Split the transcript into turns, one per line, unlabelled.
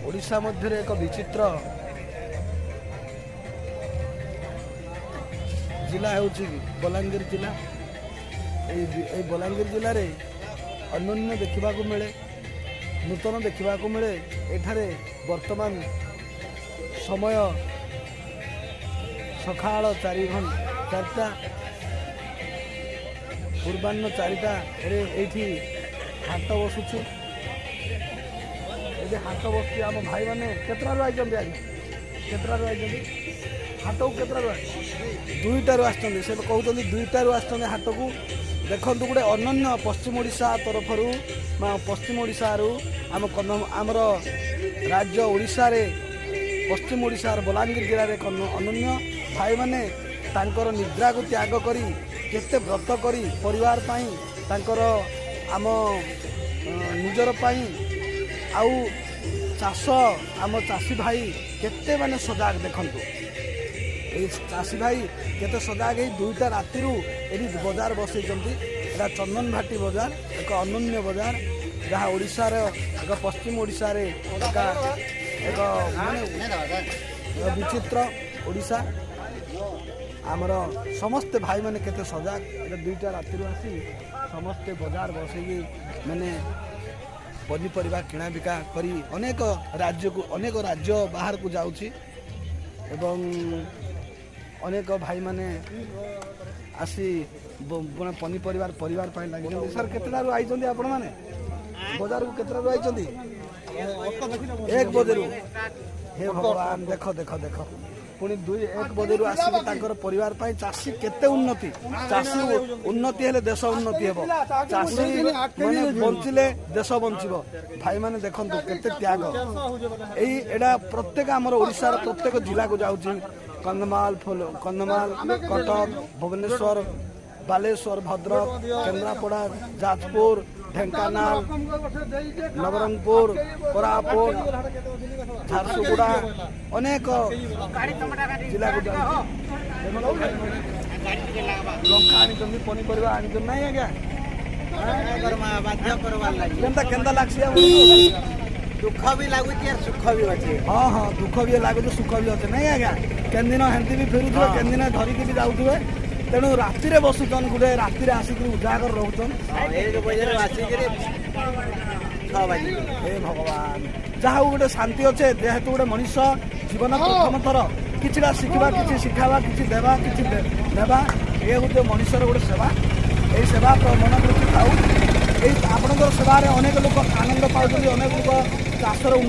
ଓଡ଼ିଶା ମଧ୍ୟରେ ଏକ ବିଚିତ୍ର ଜିଲ୍ଲା ହେଉଛି ବଲାଙ୍ଗୀର ଜିଲ୍ଲା। ଏଇ ବଲାଙ୍ଗୀର ଜିଲ୍ଲାରେ ଅନନ୍ୟ ଦେଖିବାକୁ ମିଳେ, ନୂତନ ଦେଖିବାକୁ ମିଳେ। ଏଠାରେ ବର୍ତ୍ତମାନ ସମୟ ସକାଳ 4 ଘଣ୍ଟା 4ଟା, ପୂର୍ବାହ୍ନ 4ଟାରେ ଏଇଠି ହାଟ ବସୁଛି। ଏଠି ହାଟ ବସୁଛି। ଆମ ଭାଇମାନେ କେତେଟାରୁ ଆଇଛନ୍ତି ଆଜ୍ଞା? କେତେଟାରୁ ଆଇଛନ୍ତି ହାଟକୁ? କେତେଟାରୁ? 2ଟାରୁ ଆସିଛନ୍ତି। ସେ କହୁଛନ୍ତି 2ଟାରୁ ଆସିଛନ୍ତି ହାଟକୁ। ଦେଖନ୍ତୁ, ଗୋଟେ ଅନନ୍ୟ ପଶ୍ଚିମ ଓଡ଼ିଶା ତରଫରୁ ବା ପଶ୍ଚିମ ଓଡ଼ିଶାରୁ ଆମ ଆମର ରାଜ୍ୟ ଓଡ଼ିଶାରେ, ପଶ୍ଚିମ ଓଡ଼ିଶାର ବଲାଙ୍ଗୀର ଜିଲ୍ଲାରେ ଏକ ଅନନ୍ୟ ଭାଇମାନେ ତାଙ୍କର ନିଦ୍ରାକୁ ତ୍ୟାଗ କରି, କେତେ ବ୍ରତ କରି, ପରିବାର ପାଇଁ, ତାଙ୍କର ଆମ ନିଜର ପାଇଁ ଆଉ ଚାଷ, ଆମ ଚାଷୀ ଭାଇ କେତେ ମାନେ ସଜାଗ। ଦେଖନ୍ତୁ, ଏଇ ଚାଷୀ ଭାଇ କେତେ ସଜାଗ ହେଇ 2ଟା ରାତିରୁ ଏଠି ବଜାର ବସେଇଛନ୍ତି। ଏଇଟା ଚନ୍ଦନଭାଟି ବଜାର, ଏକ ଅନନ୍ୟ ବଜାର, ଯାହା ଓଡ଼ିଶାର ଏକ ପଶ୍ଚିମ ଓଡ଼ିଶାରେ ଏକ ମାନେ ବିଚିତ୍ର ଓଡ଼ିଶା। ଆମର ସମସ୍ତେ ଭାଇମାନେ କେତେ ସଜାଗ। ଏଇଟା 2ଟା ରାତିରୁ ଆସି ସମସ୍ତେ ବଜାର ବସେଇକି ମାନେ ପନିପରିବା କିଣା ବିକା କରି ଅନେକ ରାଜ୍ୟକୁ, ଅନେକ ରାଜ୍ୟ ବାହାରକୁ ଯାଉଛି ଏବଂ ଅନେକ ଭାଇମାନେ ଆସି ମାନେ ପନିପରିବାର ପରିବାର ପାଇଁ ଲାଗିଛନ୍ତି। ସାର୍, କେତେଟାରୁ ଆଇଛନ୍ତି ଆପଣମାନେ ବଜାରକୁ? କେତେଟାରୁ ଆଇଛନ୍ତି? 1 ବଜେରୁ। ହେ ଭଗବାନ, ଦେଖ ଦେଖ ଦେଖ, ପୁଣି 2 1 ବଜେରୁ ଆସିକି ତାଙ୍କର ପରିବାର ପାଇଁ। ଚାଷୀ କେତେ ଉନ୍ନତି! ଚାଷୀ ଉନ୍ନତି ହେଲେ ଦେଶ ଉନ୍ନତି ହେବ। ଚାଷୀ ମାନେ ବଞ୍ଚିଲେ ଦେଶ ବଞ୍ଚିବ। ଭାଇମାନେ ଦେଖନ୍ତୁ କେତେ ତ୍ୟାଗ। ଏଇଟା ପ୍ରତ୍ୟେକ ଆମର ଓଡ଼ିଶାର ପ୍ରତ୍ୟେକ ଜିଲ୍ଲାକୁ ଯାଉଛି। କନ୍ଧମାଳ, କନ୍ଧମାଳ, କଟକ, ଭୁବନେଶ୍ୱର, ବାଲେଶ୍ୱର, ଭଦ୍ରକ, କେନ୍ଦ୍ରାପଡ଼ା, ଯାଜପୁର, ଢେଙ୍କାନାଳ, ନବରଙ୍ଗପୁର, କୋରାପୁଟ, ଝାରସୁଗୁଡ଼ା, ଅନେକ ଜିଲ୍ଲାକୁ ଯାଉଛି। ଦେଖନ୍ତୁ, ଲଙ୍କା ଆଣିଛନ୍ତି, ପନିପରିବା ଆଣିଛନ୍ତି। ନାଇଁ ଆଜ୍ଞା?
ବାଧ୍ୟ କରବାର ଲାଗି।
କେନ୍ତା କେନ୍ତା ଲାଗ୍ସି ଆପଣଙ୍କୁ?
ଦୁଃଖ ବି ଲାଗୁଛି ଆର ସୁଖ ବି ଅଛି।
ହଁ, ଦୁଃଖ ବି ଲାଗୁଛି, ସୁଖ ବି ଅଛି। ନାଇଁ ଆଜ୍ଞା? କେନ୍ ଦିନ ହେନ୍ତି ବି ଫେରୁଥିବେ, କେନ୍ ଦିନ ଧରିକି ବି ଯାଉଥିବେ। ତେଣୁ ରାତିରେ ବସୁଛନ୍, ଗୋଟେ ରାତିରେ ଆସିକିରି ଉଜାଗର ରହୁଛନ୍।
1 ବଜେରୁ ଆସିକିରି 6 ବାଜି।
ହେ ଭଗବାନ, ଯାହା ହଉ, ଗୋଟେ ଶାନ୍ତି ଅଛେ। ଯେହେତୁ ଗୋଟେ ମଣିଷ ଜୀବନ ପ୍ରଥମ ଥର କିଛିଟା ଶିଖିବା, କିଛି ଶିଖାବା, କିଛି ଦେବା, କିଛି ନେବା, ଏ ଗୋଟେ ମଣିଷର ଗୋଟେ ସେବା। ଏଇ ସେବା ମନୋବୃତ୍ତି ଥାଉ। ଏଇ ଆପଣଙ୍କର ସେବାରେ ଅନେକ ଲୋକ ଆନନ୍ଦ ପାଉଛନ୍ତି, ଅନେକ ଲୋକ ଚାଷର ଉନ୍ନତି